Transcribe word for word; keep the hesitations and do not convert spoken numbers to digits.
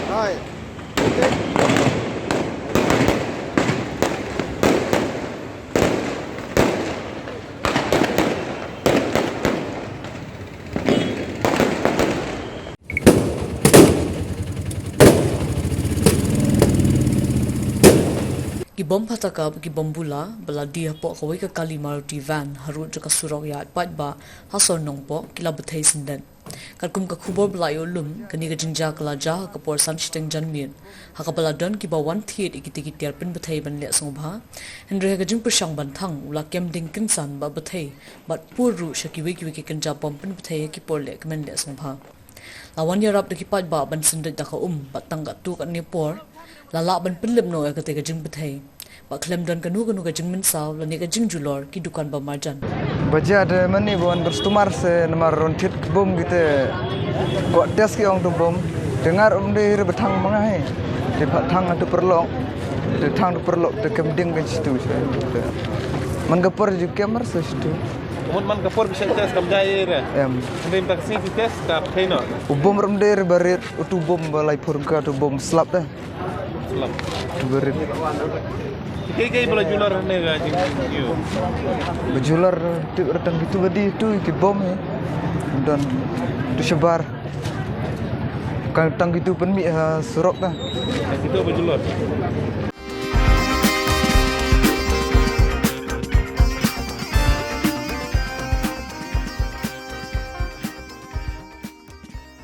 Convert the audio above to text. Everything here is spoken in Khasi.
Hai. Ki bom phataka, ki bom bula, ba la die hapoh kawei ka kali Maruti van, harud jong ka surok ïaid paidbah, ha Sor Nongpoh, ki la bthei syndet. Katkum ka khubor ba la ïoh lum, kane ka jingjia ka la jia ha ka por san shiteng janmiet, ha kaba la don kiba wan thied ïa kita ki tiar pynbthei ban leh sngewbha. Hynrei ha ka jingpyrshang ban thang, u la kem ding kynsan bad bthei, bad pur ruh sha kiwei kiwei ki kynja bom pynbthei ha ki por leh kmen leh sngewbha. La wan ïarap da ki paidbah ban syndet da ka um, bad tang katto katne por la lah ban pynlip noh ïa kata ka jingbthei. Bad khlem don kano kano ka jingmynsaw lane ka jingjulor ki dukan ba marjan. Ba jia de mane ba wan customer se namar ron thied ki bom kita, kwah test ki ong tu bom. Te nga ruh ym dei re ba thang ma nga hi. Te pha thang tu paralok. Te thang tu paralok te kem ding kan situ se. Te man ka por ju kem ar se situ. Mut man ka por ba shah test kam jia ïa re. Em. Hynrei mynta ka sngi ki test ka pynbthei noh. U bom ruh ym dei re ba rit, utu bom ba lai phur ka tu bom slap de. Slap. Tu ba rit. Te kaei kaei ba la julor ne ka jingkiew? Ba julor tip re tang kitu ba die tu ki bom hi. Don tu shabar. Kan tang kitu pynmih ha surok ta. Tang kitu ba julor.